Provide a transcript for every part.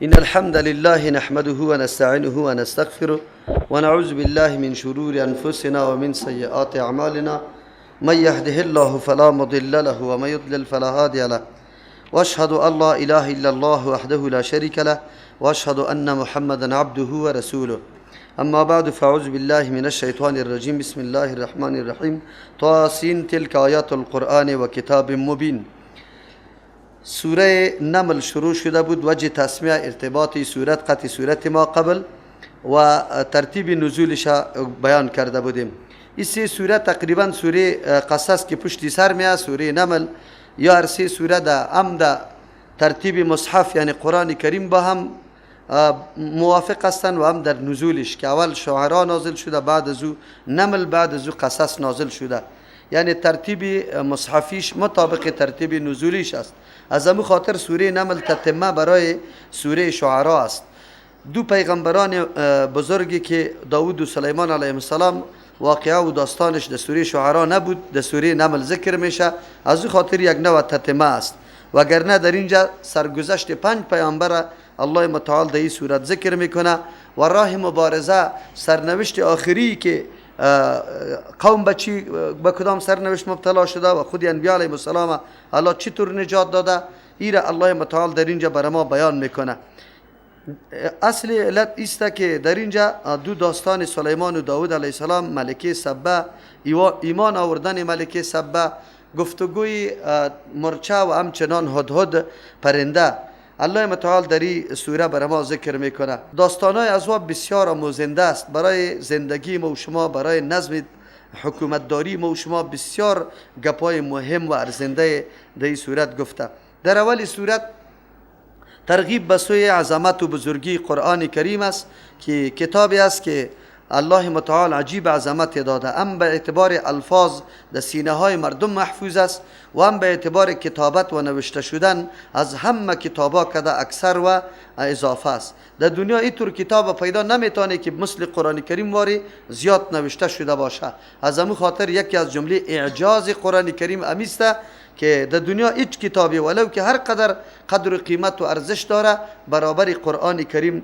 إن الحمد لله نحمده ونستعينه ونستغفره ونعوذ بالله من شرور أنفسنا ومن سيئات أعمالنا، من يهده الله فلا مضل له ومن يضلل فلا هادي له، وأشهد أن لا إله إلا الله وحده لا شريك له، وأشهد أن محمدا عبده ورسوله. أما بعد، فأعوذ بالله من الشيطان الرجيم. بسم الله الرحمن الرحيم. طاسين تلك آيات القرآن وكتاب مبين. سوره نمل شروع شده بود. وجه تسمیه ارتباطی سورت قطع سورت ما قبل و ترتیب نزولش بیان کرده بودیم. این سه سوره تقریبا سوره قصص که پشتی سر میاد، سوره نمل یا هر سه سوره ده هم ده ترتیب مصحف یعنی قرآن کریم با هم موافق هستند و هم در نزولش که اول شعرا نازل شده، بعد از او نمل، بعد از او قصص نازل شده. یعنی ترتیب مصحفیش مطابق ترتیب نزولیش است. از همون خاطر سوره نمل تتمه برای سوره شعرا است. دو پیغمبران بزرگی که داود و سلیمان علیه السلام واقعه و داستانش در سوره شعرا نبود، در سوره نمل ذکر میشه. از او خاطر یک نوع تتمه است، وگرنه در اینجا سرگذشت 5 پیامبر الله متعال در این صورت ذکر میکنه و راه مبارزه، سرنوشت آخری که قوم به کدام سرنوشت مبتلا شده و خود انبیاء علیهم السلام الله چطور نجات داده، ایره الله متعال در اینجا برای ما بیان میکنه. اصل علت ایست که در اینجا دو داستان سلیمان و داود علیه السلام، ملکه سبه، ایمان آوردن ملکه سبه، گفتگوی مرچه و همچنان هدهد پرنده، الله متعال در این سوره برای ما ذکر میکنه. داستانهای از او بسیار آموزنده است برای زندگی ما و شما، برای نظم حکومتداری ما و شما بسیار گپای مهم و ارزنده در این صورت گفته. در اول صورت ترغیب به سوی عظمت و بزرگی قرآن کریم است که کتابی است که الله متعال عجیب عظمت داده، هم به اعتبار الفاظ در سینه های مردم محفوظ است و هم به اعتبار کتابت و نوشته شدن از همه کتابا کده اکثر و اضافه است. در دنیا اینطور کتاب پیدا نمیتونه که مثل قرآن کریم واری زیاد نوشته شده باشه. از همون خاطر یکی از جمله اعجاز قرآن کریم امیسته که در دنیا هیچ کتابی ولو که هر قدر قدر و قیمت و ارزش داره برابر قرآن کریم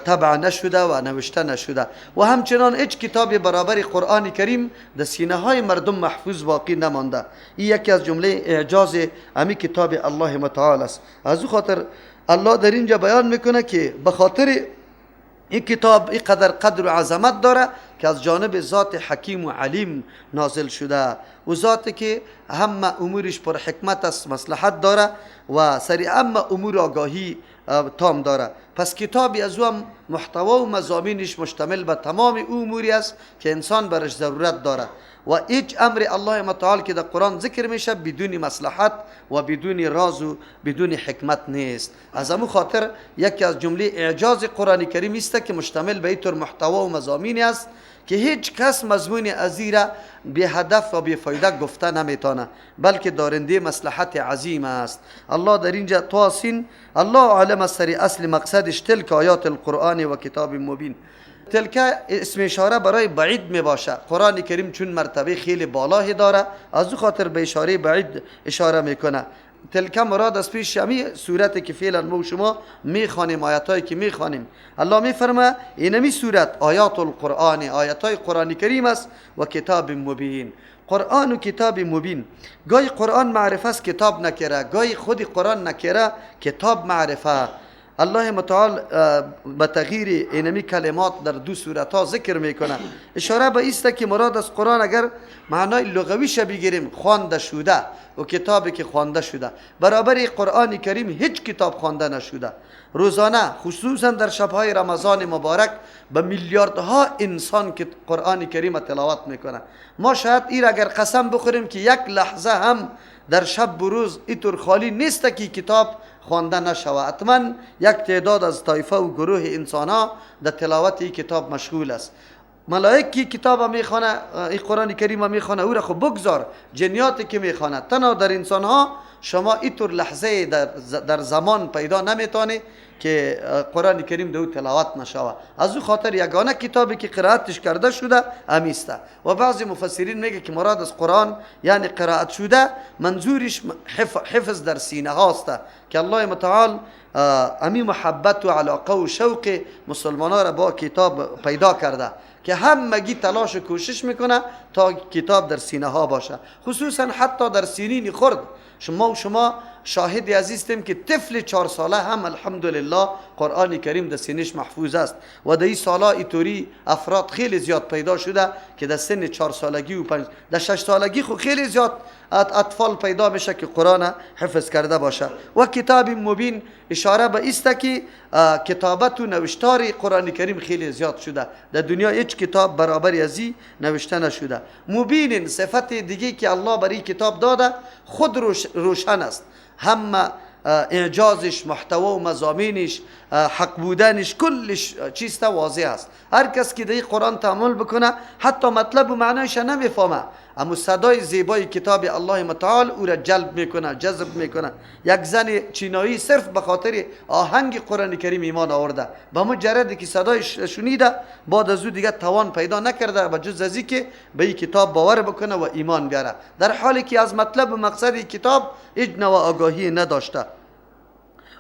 طبع نشده و نوشته نشده، و همچنان هیچ کتابی برابر قرآن کریم در سینه های مردم محفوظ باقی نمانده. این یکی از جمله اعجاز امی کتاب الله متعال است. از او خاطر الله در اینجا بیان میکنه که به خاطر این کتاب اینقدر قدر و عظمت داره که از جانب ذات حکیم و علیم نازل شده و ذاتی که همه امورش پر حکمت است، مصلحت داره و سری همه امور آگاهی تام داره. پس کتابی از او هم محتوا و مضامینش مشتمل به تمام اموری است که انسان برش ضرورت داره و هیچ امر الله متعال که در قرآن ذکر میشه بدون مصلحت و بدون راز و بدون حکمت نیست. از همون خاطر یکی از جمله اعجاز قرآن کریم است که مشتمل به اینطور محتوا و مضامینی است که هیچ کس مضمون ازی را بی هدف و بی فایده گفته نمیتونه، بلکه دارنده مصلحت عظیم است. الله در اینجا طاسین الله عالم سری اصل مقصدش تلک آیات القرآن و کتاب مبین. تلک اسم اشاره برای بعید می باشه. قرآن کریم چون مرتبه خیلی بالایی داره، از او خاطر به اشاره بعید اشاره میکنه. تلک مراد از پیش همی صورت که فعلا ما و شما میخوانیم، آیتایی که میخوانیم. الله میفرمه اینمی صورت آیات القرآن، آیتای قرآن کریم است و کتاب مبین. قرآن و کتاب مبین. گاهی قرآن معرفه است، کتاب نکره. گاهی خود قرآن نکره، کتاب معرفه. الله متعال به تغییر اینمی کلمات در دو صورت ها ذکر میکنه. اشاره به ایست که مراد از قرآن اگر معنای لغویش بگیریم خوانده شده و کتابی که خوانده شده، برابر قرآن کریم هیچ کتاب خوانده نشده. روزانه خصوصا در شبهای رمضان مبارک به میلیاردها انسان که قرآن کریم تلاوت میکنه. ما شاید ایر اگر قسم بخوریم که یک لحظه هم در شب بروز اینطور خالی نیست که کتاب خوانده نشود. حتما یک تعداد از طایفه و گروه انسان ها در تلاوت این کتاب مشغول است. ملائک کی کتاب میخوانه، این قرآن کریم میخوانه، او را خب بگذار جنیاتی که میخوانه. تنها در انسان ها شما اینطور لحظه در زمان پیدا نمیتونه که قرآن کریم دو تلاوت نشوه. از او خاطر یگانه کتابی که قرائتش کرده شده امیسته. و بعضی مفسرین میگه که مراد از قرآن یعنی قرائت شده منظورش حفظ در سینه هاست که الله متعال امی محبت و علاقه و شوق مسلمان را با کتاب پیدا کرده که همگی تلاش و کوشش میکنه تا کتاب در سینه ها باشه، خصوصا حتی در سینین خرد. شما شاهد عزیزتیم که طفل 4 ساله هم الحمدلله قرآن کریم در سینش محفوظ است و در این سالا ایطوری افراد خیلی زیاد پیدا شده که در سن 4 سالگی و 5 در 6 سالگی خو خیلی زیاد اطفال پیدا میشه که قرآن حفظ کرده باشه. و کتاب مبین اشاره به است که کتابت و نوشتار قرآن کریم خیلی زیاد شده، در دنیا هیچ کتاب برابر ازی نوشته نشده. مبین صفت دیگه که الله برای کتاب داده خود روشن است، هم اعجازش، محتوا و مضامینش، حق بودنش، کلش چیز واضح است. هر کس که در قرآن تأمل بکنه حتی مطلب و معنایش نمیفهمه، اما صدای زیبای کتاب الله متعال او را جلب میکنه، جذب میکنه. یک زن چینایی صرف به خاطر آهنگ قرآن کریم ایمان آورده، به مجرد که صدایش شنیده بعد از او دیگه توان پیدا نکرده و جز از که به این کتاب باور بکنه و ایمان بیاره، در حالی که از مطلب و مقصد کتاب هیچ نوع آگاهی نداشته.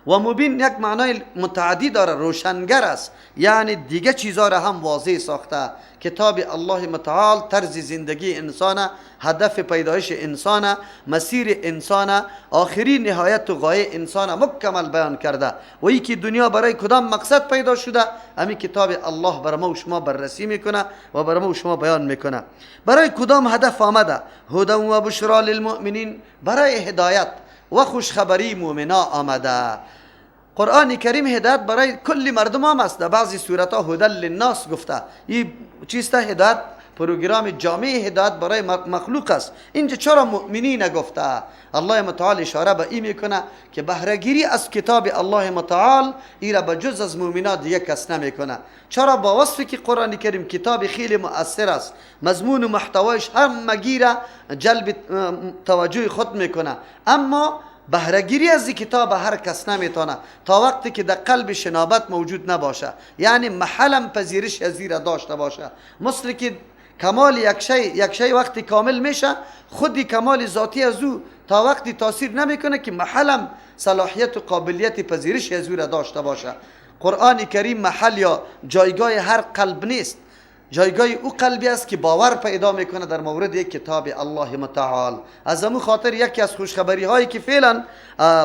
و مبین یک معنای متعدی داره، روشنگر است، یعنی دیگه چیزها را هم واضح ساخته. کتاب الله متعال طرز زندگی انسان، هدف پیدایش انسان، مسیر انسان، آخری نهایت و غایه انسان مکمل بیان کرده و ای که دنیا برای کدام مقصد پیدا شده امی کتاب الله بر ما و شما بررسی میکنه و بر ما و شما بیان میکنه. برای کدام هدف آمده؟ هدى و بشرا للمؤمنین، برای هدایت و خوشخبری مؤمنا آمده. قرآن کریم هدایت برای کل مردم هم است. در بعضی صورت ها هدى للناس گفته، این چیست؟ هدایت، پروگرام جامع هدایت برای مخلوق است. اینجا چرا مؤمنین نگفته؟ الله متعال اشاره به این میکنه که بهره‌گیری از کتاب الله متعال ای را به جز از مؤمنا دیگه کس نمیکنه. چرا؟ با وصفی که قرآن کریم کتاب خیلی مؤثر است، مضمون و محتوایش همگی را جلب توجه خود میکنه، اما بهره‌گیری از این کتاب هر کس نمیتونه تا وقتی که در قلب شنابت موجود نباشه، یعنی محلم پذیرش از را داشته باشه. مثل که کمال یک شی وقتی کامل میشه، خودی کمال ذاتی از او تا وقتی تاثیر نمیکنه که محلم صلاحیت و قابلیت پذیرش از او را داشته باشه. قرآن کریم محل یا جایگاه هر قلب نیست، جایگاه او قلبی است که باور پیدا میکنه در مورد یک کتاب الله متعال. از امو خاطر یکی از خوشخبری هایی که فعلا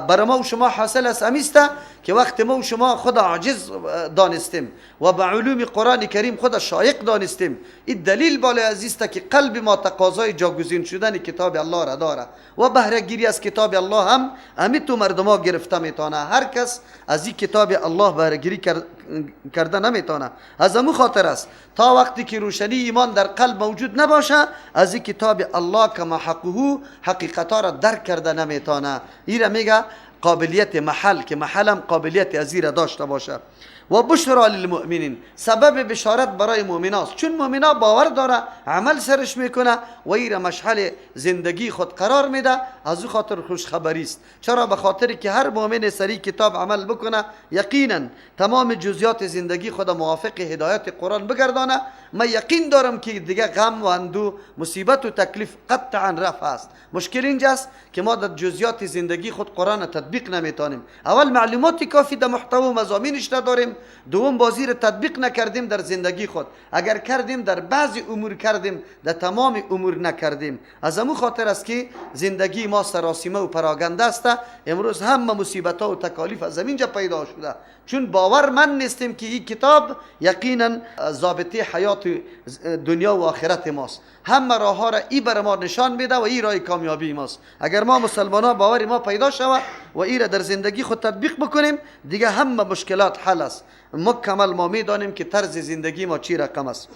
بر ما و شما حاصل است امیسته که وقت ما و شما خود عاجز دانستیم و به علوم قرآن کریم خود شایق دانستیم، این دلیل بالای عزیزته که قلب ما تقاضای جاگزین شدن کتاب الله را داره و بهره گیری از کتاب الله هم امی تو مردما گرفته میتونه. هر کس از این کتاب الله بهره گیری کرده نمیتونه. از امو خاطر است تا وقتی که روشنی ایمان در قلب موجود نباشه، از این کتاب الله کما حقه حقیقتا را درک کرده نمیتونه. این را میگه قابلیت محل، که محلم قابلیت از را داشته باشه. و بشرا للمؤمنین، سبب بشارت برای مؤمناست، چون مؤمنا باور داره، عمل سرش میکنه و این را مشعل زندگی خود قرار میده، از او خاطر خوشخبری است. چرا؟ به خاطر که هر مؤمن سری کتاب عمل بکنه، یقینا تمام جزئیات زندگی خود موافق هدایت قرآن بگردانه. من یقین دارم که دیگه غم و اندو، مصیبت و تکلیف قطعا رفع است. مشکل اینجاست که ما در جزئیات زندگی خود قرآن تطبیق نمیتونیم. اول معلومات کافی در محتوا و مضامینش نداریم، دوم بازی را تطبیق نکردیم در زندگی خود، اگر کردیم در بعضی امور کردیم، در تمام امور نکردیم. از امو خاطر است که زندگی ما سراسیمه و پراگنده است. امروز همه مصیبت ها و تکالیف از اینجا پیدا شده، چون باور من نیستیم که این کتاب یقینا ضابطه حیات دنیا و آخرت ماست. همه راه ها را ای بر ما نشان میده و این راه کامیابی ماست. اگر ما مسلمان ها باور ما پیدا شود و ای را در زندگی خود تطبیق بکنیم، دیگه همه مشکلات حل است. مکمل ما میدانیم که طرز زندگی ما چی رقم است.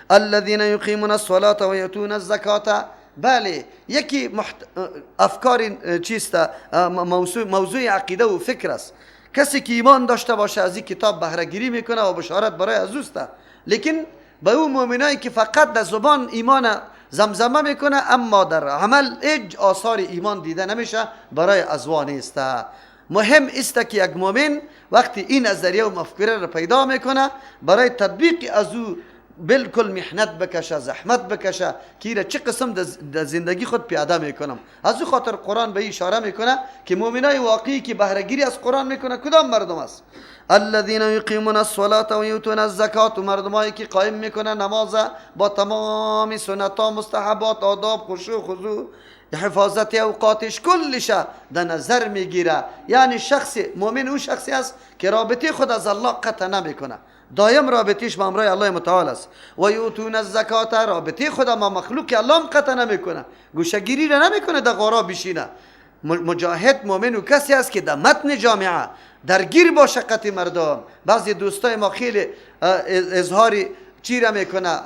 الذين يقيمون الصلاة ويؤتون الزکات. بله، یکی افکار چیست؟ موضوع عقیده و فکر است. کسی که ایمان داشته باشه از این کتاب بهره گیری میکنه و بشارت برای از اوست. لیکن به او مؤمنایی که فقط در زبان ایمان زمزمه میکنه اما در عمل هیچ آثار ایمان دیده نمیشه، برای ازوا نیست. مهم است که یک مؤمن وقتی این نظریه و مفکوره را پیدا میکنه، برای تطبیق از او بالکل محنت بکشه، زحمت بکشه که ایره چه قسم در زندگی خود پیاده میکنم. از او خاطر قرآن به اشاره میکنه که مؤمنای واقعی که بهره‌گیری از قرآن میکنه کدام مردم است؟ الذين يقيمون الصلاة ويؤتون الزکات، مردمایی که قایم میکنه نماز با تمام سنت ها، مستحبات، آداب، خشوع، خضوع، حفاظت اوقاتش، کلش در نظر میگیره. یعنی شخص مؤمن او شخصی است که رابطه خود از الله قطع نمیکنه، دایم رابطیش با امرای الله متعال است. و یؤتون الزکات، رابطه خود ما مخلوق الله هم قطع نمیکنه، گوشه‌گیری را نمیکنه، در غارا بشینه. مجاهد مؤمن او کسی است که در متن جامعه درگیر باشه قطع مردم. بعضی دوستای ما خیلی اظهار چی را میکنه،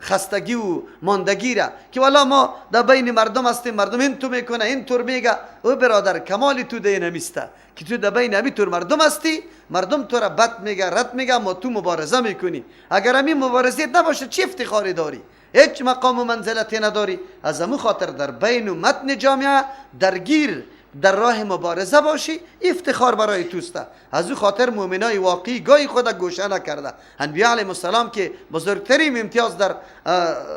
خستگی و ماندگی را، که والا ما در بین مردم هستیم، مردم این تو میکنه، این طور میگه. او برادر کمال تو ده نمیسته که تو در بین همی طور مردم هستی، مردم تو را بد میگه، رد میگه، ما تو مبارزه میکنی. اگر همین مبارزه نباشه چه افتخاری داری؟ هیچ مقام و منزلتی نداری. از همون خاطر در بین و متن جامعه درگیر در راه مبارزه باشی، افتخار برای توسته. از او خاطر مؤمنای واقعی گاهی خود گوشه نکرده. انبیاء علیهم السلام که بزرگترین امتیاز در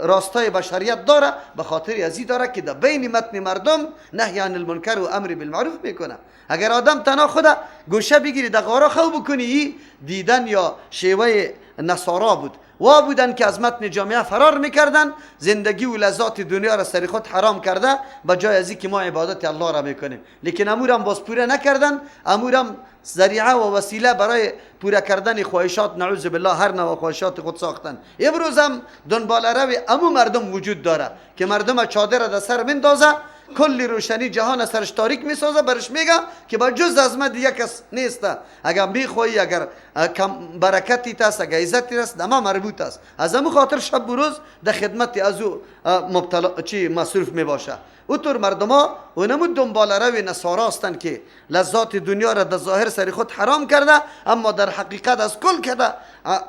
راستای بشریت داره، به خاطر ازی داره که در بین متن مردم نهی عن المنکر و امر بالمعروف میکنه. اگر آدم تنها خود گوشه بگیری در غارا خو بکنی، ای دیدن یا شیوه نصارا بود، وا بودن که از متن جامعه فرار میکردن، زندگی و لذات دنیا را سر خود حرام کرده، به جای از که ما عبادت الله را میکنیم. لیکن امورم باز پوره نکردن، امورم ذریعه و وسیله برای پوره کردن خواهشات، نعوذ بالله، هر نوع خواهشات خود ساختن. امروز هم دنبال روی امو مردم وجود داره که مردم چادر را در سر مندازه، کل روشنی جهان سرش تاریک میسازه، برش میگه که با جز از من دیگه کس نیست. اگر میخوایی، اگر کم برکتی است، اگر عزتی است، دما مربوط است. از همون خاطر شب و روز در خدمت از او مبتلا چی مصروف میباشه. او طور مردما و نمود دنبال روی نصارا هستند که لذات دنیا را در ظاهر سر خود حرام کرده، اما در حقیقت از کل کرده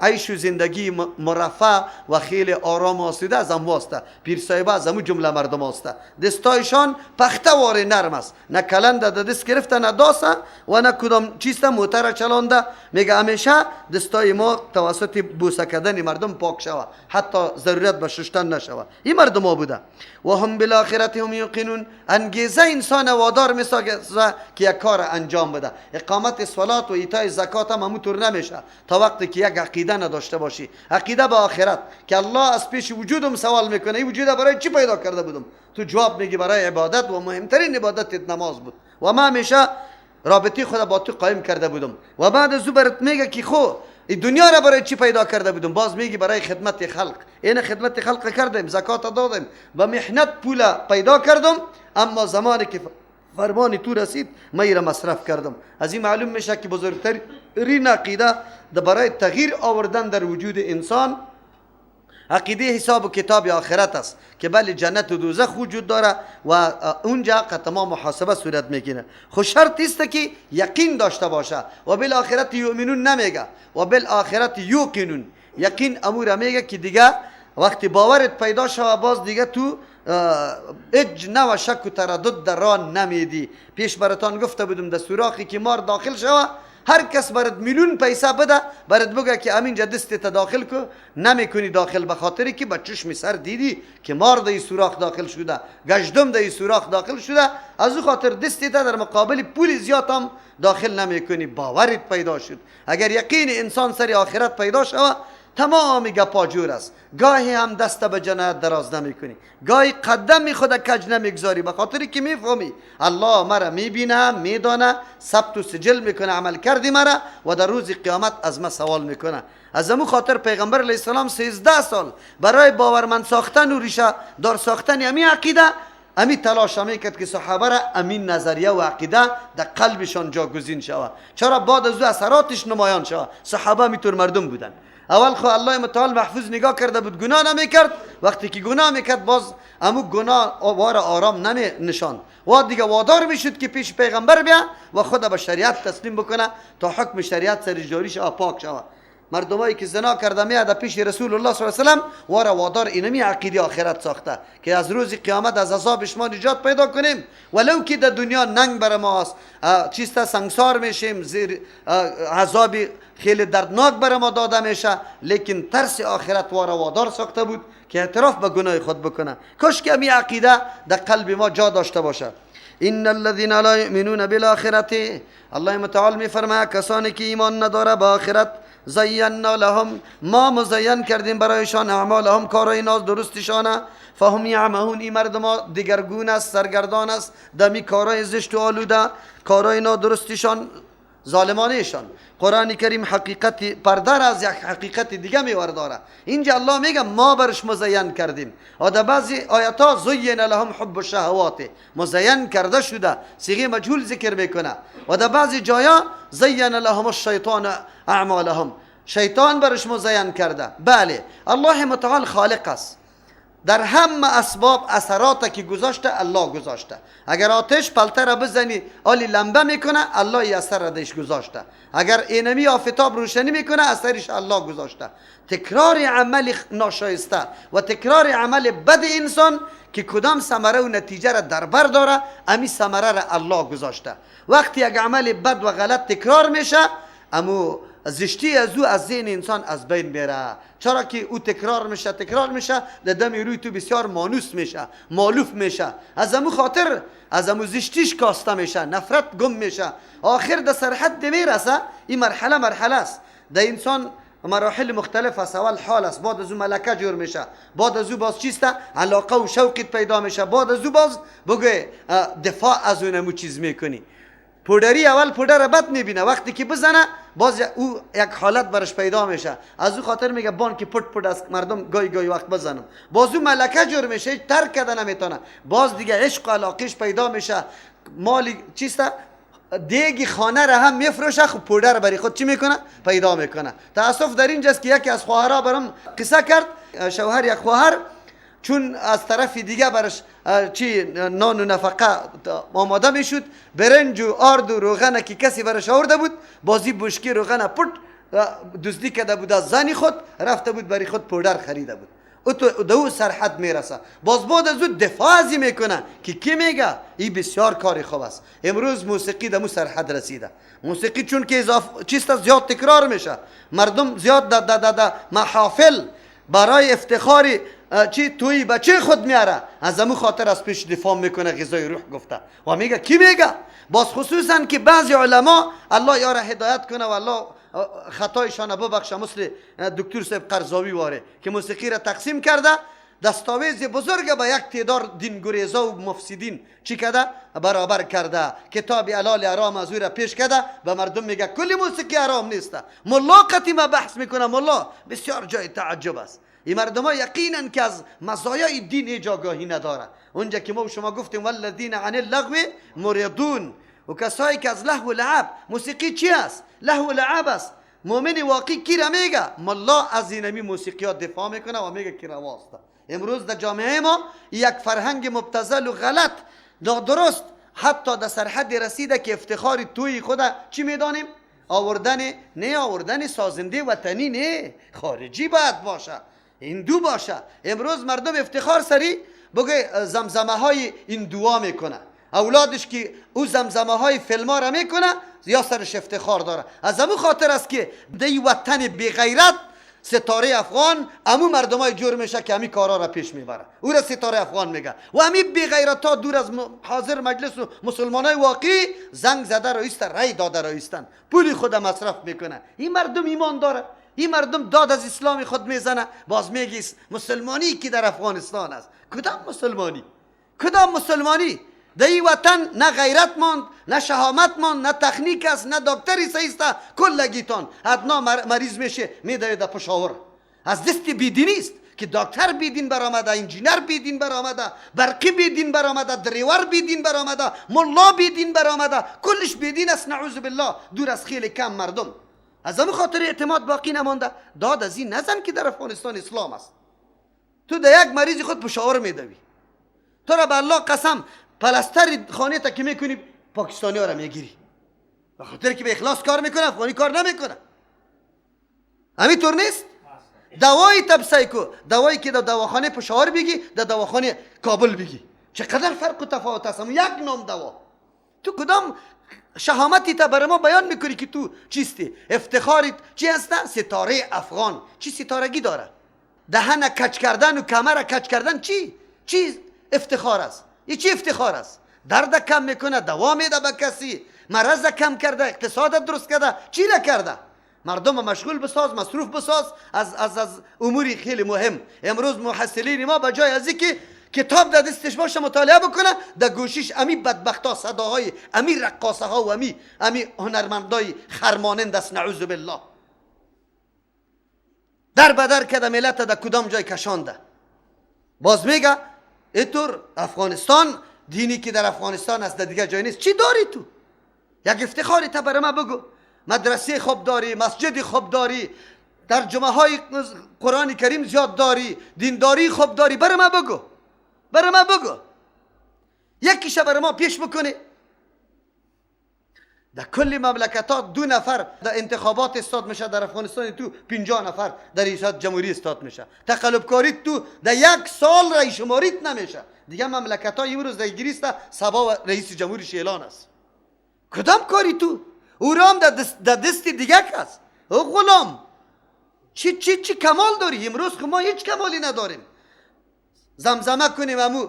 عیش و زندگی مرفه و خیلی آرام و آسوده از امو است. پیر صاحبه از امو جمله مردم است. دستایشان پخته وار نرم است، نه کلنده در دست گرفته، نه داسه و نه کدام چیست موتر چلانده. میگه همیشه دستای ما توسط بوسه کردن مردم پاک شوه، حتی ضرورت به ششتن نشوه. این مردم ها بوده. و هم بالاخره هم یوقنون. انگیزه انسان وادار میسازه که یک کار انجام بده. اقامت صلات و ایتای زکات هم همونطور نمیشه تا وقتی که یک عقیده نداشته باشی. عقیده به آخرت که الله از پیش وجودم سوال میکنه، این وجود برای چی پیدا کرده بودم؟ تو جواب میگی برای عبادت، و مهمترین عبادت نماز بود و ما همیشه رابطه خود با تو قایم کرده بودم. و بعد از او برات میگه که خو این دنیا را برای چی پیدا کرده بودم؟ باز میگی برای خدمت خلق. این خدمت خلق کردیم، زکات دادیم و محنت پول پیدا کردم، اما زمانی که فرمان تو رسید من را مصرف کردم. از این معلوم میشه که بزرگترین عقیده برای تغییر آوردن در وجود انسان عقیده حساب و کتاب آخرت است که بله جنت و دوزخ وجود داره و اونجا تمام محاسبه صورت میگیره. خو شرط است که یقین داشته باشه. و بالآخرت یؤمنون نمیگه، و بالآخرت یوقنون. یقین امور میگه که دیگه وقتی باورت پیدا شوه باز دیگه تو اج نو شک و تردد در راه نمیدی. پیش براتان گفته بودم در سوراخی که مار داخل شوه، هر کس برات میلیون پیسه بده برات بگه که امینجا دست تا داخل کو، نمیکنی داخل، به خاطری که با چشم سر دیدی که مار در سوراخ داخل شده، گژدم در سوراخ داخل شده، از او خاطر دست تا در مقابل پول زیاد هم داخل نمیکنی. باورت پیدا شد. اگر یقین انسان سر آخرت پیدا شوه تمام گپا جور است. گاهی هم دست به جنایت دراز نمیکنی، گاهی قدم خود کج نمیگذاری، به خاطری که میفهمی الله مرا میبینه، میدانه، ثبت و سجل میکنه عمل کردی مرا و در روز قیامت از ما سوال میکنه. از امو خاطر پیغمبر علیه السلام 13 سال برای باورمند ساختن و ریشه دار ساختن امی عقیده امی تلاش میکرد که صحابه را امین نظریه و عقیده در قلبشان جاگزین شود. چرا بعد از او اثراتش نمایان شود. صحابه میتور مردم بودن. اول خو الله متعال محفوظ نگاه کرده بود، گناه نمیکرد. وقتی که گناه میکرد باز امو گناه وار آرام نمی نشان و دیگه وادار میشد که پیش پیغمبر بیا و خود به شریعت تسلیم بکنه تا حکم شریعت سر جاری شود، پاک شود. مردمایی که زنا کرده میاد پیش رسول الله صلی الله علیه و سلم وارا وادار اینمی عقیده آخرت ساخته که از روز قیامت از عذاب شما نجات پیدا کنیم، ولو که در دنیا ننگ بر ما است، چیست سنگسار میشیم، زیر عذاب خیلی دردناک بر ما داده میشه، لیکن ترس آخرت وارا وادار ساخته بود که اعتراف به گناه خود بکنه. کاش که امی عقیده در قلب ما جا داشته باشه. ان الذين لا يؤمنون بالآخرة، الله متعال میفرماید کسانی که ایمان نداره به آخرت، زینا لهم، ما مزین کردیم برایشان اعمالهم، کارهای ناز درستشانه، فهم یعمهون، این مردم دیگرگون است، سرگردان است، دمی کارهای زشت و آلوده، کارهای نادرستشان، ظالمانهشان. قرآن کریم حقیقت پرده را از یک حقیقت دیگه میورداره. اینجا الله میگه ما برش مزین کردیم. و در بعضی آیات ها زین لهم حب الشهوات، مزین کرده شده، صیغه مجهول ذکر میکنه. و در بعضی جایا زین لهم الشیطان اعمالهم، شیطان برش مزین کرده. بله، الله متعال خالق است، در همه اسباب اثرات که گذاشته الله گذاشته. اگر آتش پلته را بزنی آلی لمبه میکنه، الله ای اثر را دیش گذاشته. اگر اینمی آفتاب روشنی میکنه، اثرش الله گذاشته. تکرار عمل ناشایسته و تکرار عمل بد انسان که کدام ثمره و نتیجه را در بر داره، امی ثمره را الله گذاشته. وقتی یک عمل بد و غلط تکرار میشه، امو زشتی از او از ذهن انسان از بین میره، چرا که او تکرار میشه تکرار میشه، در دم روی تو بسیار مانوس میشه، مالوف میشه، از امو خاطر از امو زشتیش کاسته میشه، نفرت گم میشه، آخر در سرحد میرسه. این مرحله مرحله است در انسان، مراحل مختلف است. اول حال است، بعد از او ملکه جور میشه، بعد از او باز چیست علاقه و شوقت پیدا میشه، بعد از او باز بگو دفاع از اون امو چیز میکنی. پودری اول پودر بد میبینه، وقتی که بزنه باز او یک حالت برش پیدا میشه، از او خاطر میگه بان که پت پت از مردم گای گای وقت بزنم، باز او ملکه جور میشه، ترک کرده نمیتونه، باز دیگه عشق و علاقش پیدا میشه، مال چیست دیگه خانه را هم میفروشه، خب پودر برای خود چی میکنه پیدا میکنه. تاسف در اینجاست که یکی از خواهرها برام قصه کرد، شوهر یک خواهر چون از طرف دیگه برش چی نان و نفقه آماده میشد، برنج و آرد و روغن که کسی برش آورده بود، بازی بشکی روغن پت دزدی کرده بود از زن خود، رفته بود برای خود پودر خریده بود. او تو دو سرحد میرسه، باز بعد از او دفاع ازی میکنه که کی میگه این بسیار کار خوب است. امروز موسیقی دمو سرحد رسیده. موسیقی چون که اضافه چیست زیاد تکرار میشه، مردم زیاد د محافل برای افتخار چی توی بچه خود میاره، از امو خاطر از پیش دفاع میکنه، غذای روح گفته و میگه کی میگه. باز خصوصا که بعضی علما الله یاره هدایت کنه و الله خطایشان ببخشه، مثل دکتر صاحب قرضاوی واره که موسیقی را تقسیم کرده، دستاویز بزرگ به یک تعداد دینگریزا و مفسدین چی کرده برابر کرده، کتاب حلال حرام از او را پیش کرده، به مردم میگه کلی موسیقی حرام نیست. ملا قطعی ما بحث میکنه، ملا بسیار جای تعجب است. این مردم ها یقینا که از مزایای دین هیچ آگاهی نداره. اونجا که ما شما گفتیم والذین عن اللغو معرضون، و کسایی که از لهو و لعب، موسیقی چی است؟ لهو و لعب است. مؤمن واقعی کی را میگه؟ ملا از اینمی موسیقی ها دفاع میکنه و میگه که رواست. امروز در جامعه ما یک فرهنگ مبتذل و غلط نادرست حتی در سرحد رسیده که افتخار توی خود چی میدانیم؟ آوردن نه، آوردن سازنده وطنی نه، خارجی باید باشه، هندو باشه. امروز مردم افتخار سری بگه زمزمه های هندوها میکنه، اولادش که او زمزمه های فیلم ها را میکنه یا سرش افتخار داره. از امو خاطر است که دی وطن بی غیرت ستاره افغان امو مردم های جور میشه که امی کارا را پیش میبره، او را ستاره افغان میگه. و امی بی غیرت ها دور از حاضر مجلس و مسلمان های واقعی زنگ زده رئیس رای داده رئیستن، پول خود مصرف میکنه. این مردم ایمان داره، این مردم داد از اسلام خود میزنه، باز میگی مسلمانی که در افغانستان است. کدام مسلمانی؟ کدام مسلمانی؟ در این وطن نه غیرت ماند، نه شهامت ماند، نه تکنیک است، نه دکتری صحیح است. کلگیتان ادنا مریض میشه میدوید در پشاور. از دست بیدینی است که دکتر بیدین برآمده، انجینر بیدین برآمده، برقی بیدین برآمده، دریور بیدین برآمده، ملا بیدین برآمده، کلش بیدین است نعوذ بالله، دور از خیلی کم مردم. از همون خاطر اعتماد باقی نمانده. داد از این نزن که در افغانستان اسلام است. تو در یک مریض خود پشاور میدوی، تو را به الله قسم پلستر خانه تا که میکنی پاکستانی ها را میگیری، به خاطر که به اخلاص کار میکنه، افغانی کار نمیکنه. همینطور نیست؟ دوای تب کو، دوایی که در دواخانه پشاور بگی، در دواخانه کابل بگی، چقدر فرق و تفاوت است. یک نام دوا. تو کدام شهامتی تا برای ما بیان میکنی که تو چیستی؟ افتخارت چی هست؟ ستاره افغان. چی ستارگی داره؟ دهن کچ کردن و کمر کچ کردن چی افتخار است؟ این چی افتخار است؟ درد کم میکنه، دوا میده به کسی، مرض کم کرده، اقتصاد درست کرده، چی را کرده؟ مردم مشغول بساز، مصروف بساز از از از اموری خیلی مهم. امروز محصلین ما به جای از اینکه کتاب در دستش باشه مطالعه بکنه، در گوشیش امی بدبختا، صداهای امی رقاصه ها و امی هنرمندای خرمانند است، نعوذ بالله. در بدر کرده ملت در کدام جای کشانده. باز میگه اینطور افغانستان، دینی که در افغانستان است در دیگه جای نیست. چی داری تو؟ یک افتخاری تا برای ما بگو. مدرسه خوب داری، مسجد خوب داری، ترجمه های قرآن کریم زیاد داری، دینداری خوب داری، برای ما بگو، برای ما بگو. یکیش برای ما پیش بکنه. در کل مملکتات 2 نفر در انتخابات استاد میشه، در افغانستان تو 50 نفر در ریاست جمهوری استاد میشه. تقلبکاری تو در 1 سال رئیس شماریت نمیشه. دیگه مملکت های امروز در انگلیس سبا رئیس جمهوریش اعلان است. کدام کاری تو؟ او را هم در دست دیگه کس. او غلام چی چی چی کمال داری؟ امروز که ما هیچ کمالی نداریم. زمزمه کنیم امو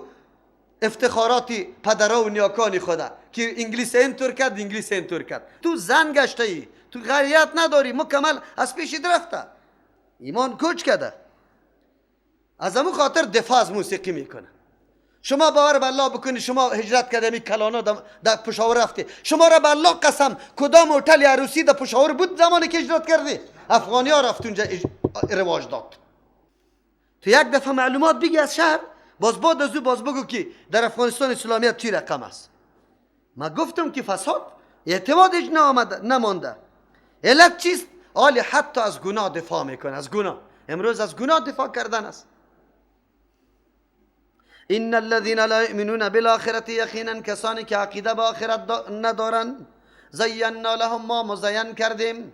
افتخارات پدرها و نیاکان خدا که انگلیس اینطور کرد، انگلیس اینطور کرد. تو زن گشته ای، تو غیرت نداری، مکمل از پیش رفته، ایمان کوچ کرده. از امو خاطر دفاع از موسیقی میکنه. شما باور به الله بکنی، شما هجرت کرده می کلانا در پشاور رفته، شما را به الله قسم کدام هتل عروسی در پشاور بود زمانی که هجرت کردی؟ افغانی ها رفت اونجا رواج داد. تو یک دفعه معلومات بگی از شهر، باز بعد از او باز بگو که در افغانستان اسلامیت چی رقم است. ما گفتم که فساد اعتماد هیچ نمانده. علت چیست؟ آلی حتی از گناه دفاع میکنه، از گناه. امروز از گناه دفاع کردن است. ان الذين لا يؤمنون بالآخرة یقینا کسانی که عقیده به آخرت ندارند، زینا لهم، ما مزین کردیم.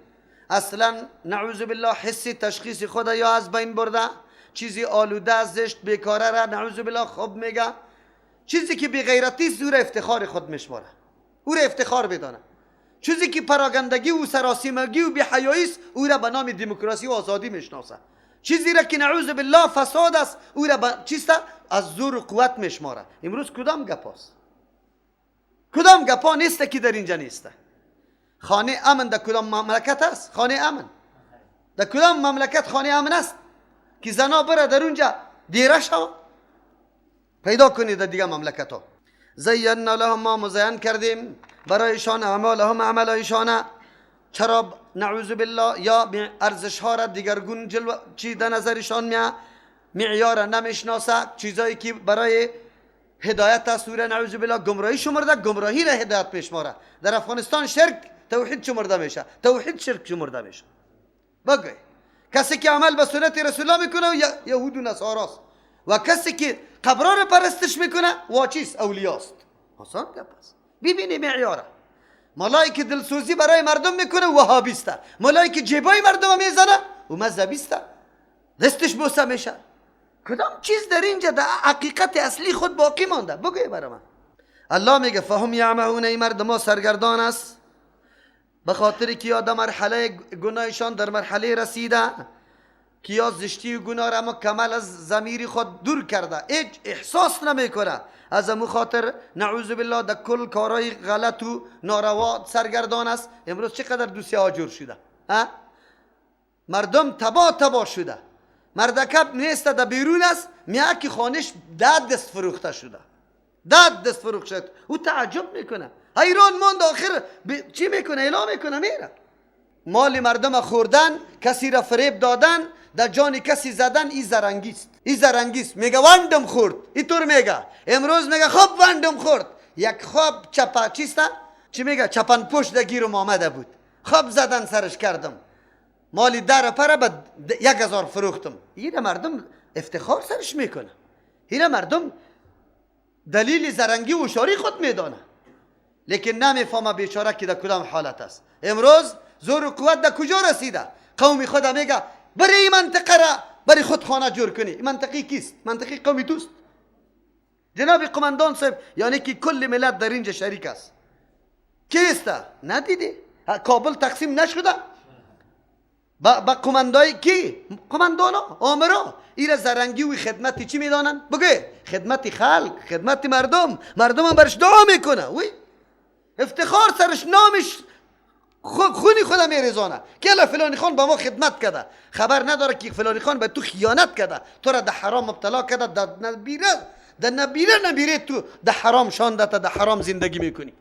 اصلا نعوذ بالله حس تشخیص خود یا از بین برده، چیزی آلوده زشت بیکاره را نعوذ بالله خوب میگه، چیزی که بی غیرتی است او را افتخار خود میشماره، او را افتخار بدانه. چیزی که پراگندگی و سراسیمگی و بی‌حیایی است او را به نام دموکراسی و آزادی میشناسه. چیزی را که نعوذ بالله فساد است او را چیست از زور و قوت میشماره. امروز کدام گپ است؟ کدام گپا نیست که در اینجا نیست؟ خانه امن در کدام مملکت است؟ خانه امن در کدام مملکت خانه امن است که زنا بره در اونجا دیره شوه؟ پیدا کنید در دیگه مملکت ها. زینا لهم، ما مزین کردیم برایشان اعمالهم، عملایشان. چرا نعوذ بالله یا ارزش ها را دیگرگون جلو چی در نظرشان معیار نمیشناسه، چیزایی که برای هدایت است او را نعوذ بالله گمراهی شمرده، گمراهی را هدایت میشماره. در افغانستان شرک توحید شمرده میشه، توحید شرک شمرده میشه. بگوی کسی که عمل به سنت رسول الله میکنه یهود و نصاراست، و کسی که قبرا را پرستش میکنه وا چیست؟ اولیاست. آسان گپ است. ببینی معیاره. ملایی که دلسوزی برای مردم میکنه وهابیسته، ملایی که جیبای مردم میزنه و مذهبیسته، دستش بوسه میشه. کدام چیز در اینجا در حقیقت اصلی خود باقی مانده؟ بگوی برای من. الله میگه فهم یعمهون، ای مردم سرگردان است، به خاطر که یا در مرحله گناهشان در مرحله رسیده که یا زشتی و گناه را مکمل از ضمیر خود دور کرده، هیچ احساس نمیکنه. از امو خاطر نعوذ بالله در کل کارهای غلط و ناروا سرگردان است. امروز چقدر دوسیه ها جور شده، ها؟ مردم تبا تبا شده، مردکب نیست در بیرون است، میگه که خانش 10 دست فروخته شده، 10 دست فروخته شد. او تعجب میکنه، حیران ماند. آخر چی میکنه؟ اعلام میکنه میره. مال مردم خوردن، کسی را فریب دادن، در جان کسی زدن، این زرنگیست، این زرنگیست. میگه وندم خورد، اینطور میگه. امروز میگه خب وندم خورد. یک خواب چپا چیست؟ چی میگه؟ چپن پشت در گیرم آمده بود، خواب زدن سرش کردم، مالی در پره به 1000 فروختم. این مردم افتخار سرش میکنه، این مردم دلیل زرنگی و شاری خود میدانه، لیکن نمیفهمه بیچاره که در کدام حالت است. امروز زور و قوت در کجا رسیده؟ قوم خود میگه بری این منطقه را بری خود خانه جور کنی. این منطقه کیست؟ منطقه قومی توست. جناب قماندان صاحب، یعنی که کل ملت در اینجا شریک است. کیست؟ ندیدی؟ کابل تقسیم نشده؟ با قماندای کی؟ قماندانا، آمرا. ایره زرنگی و خدمت چی میدانن؟ بگه خدمت خلق، خدمت مردم. مردم هم برش دعا میکنه. وی افتخار سرش، نامش خونی خودم میریزانه که فلانی خان با ما خدمت کرده. خبر نداره که فلانی خان به تو خیانت کرده، تو را در حرام مبتلا کرده، در نبیره در نبیره نبیره تو در حرام شانده، در حرام زندگی میکنی.